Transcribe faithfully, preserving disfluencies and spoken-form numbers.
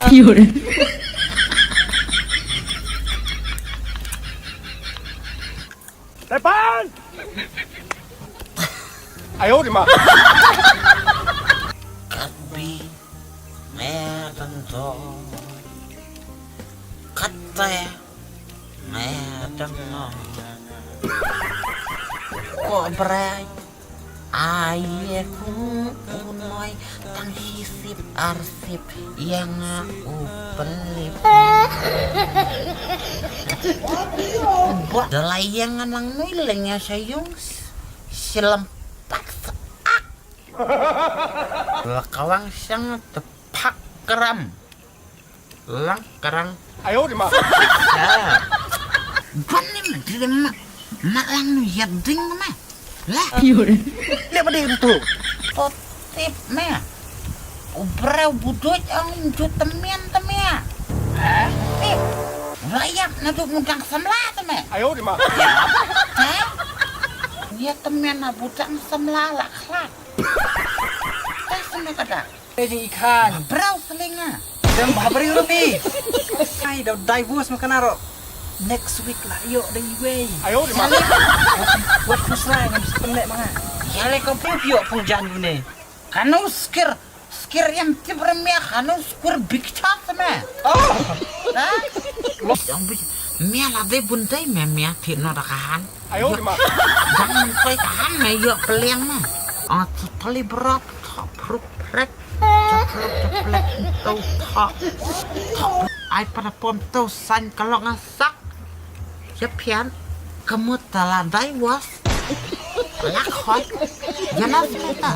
Tepan! Ayo di ma. Kat bi me dang do. Kat te me dang no. Ko brai. Ai ye ku u noi tang hi sip ar sip ïa nga u pelip. Ba da la ïa nga nang nui leng ïa sha yung. Shilam pat sa ak. La kawang shang te phak kram. Lang karang. Ayo di ma. Ya. Ban ni ma dri ma. Ma lang nu ya ding ma. La. Yun. Dia ma ding tu. Potip ma. U brau buduj ang ju temian temia. Tip. Rayap na tu mudang samla temia. Ayo di ma. Ha? Ya temian na budang samla la khlak. Dah samla kada. Ê jing i khan. Brau selinga. Dem bhabri ruti. Ai da divorce ma kana ro. Next week la ïoh da iwei. Ayo di ma. Wat khusrai ngam sepenek ma nga. Ya le ko pun pio pung jan gune. Kanu skir skir yang tip remia kanu skir big chat me. Oh. Ha? Yang bi mia la de bun dai me mia ti no da kahan. Ayo di ma. Dang men koi tahan me ïoh peliang me. Ong tu tali berat thok pruk prek. Cepluk ceplek tu thok. Thok. Ai pada pom tu san kalau ngasak. Ya pian. Kamu telah divorce. Lak hoi. Jangan cerita.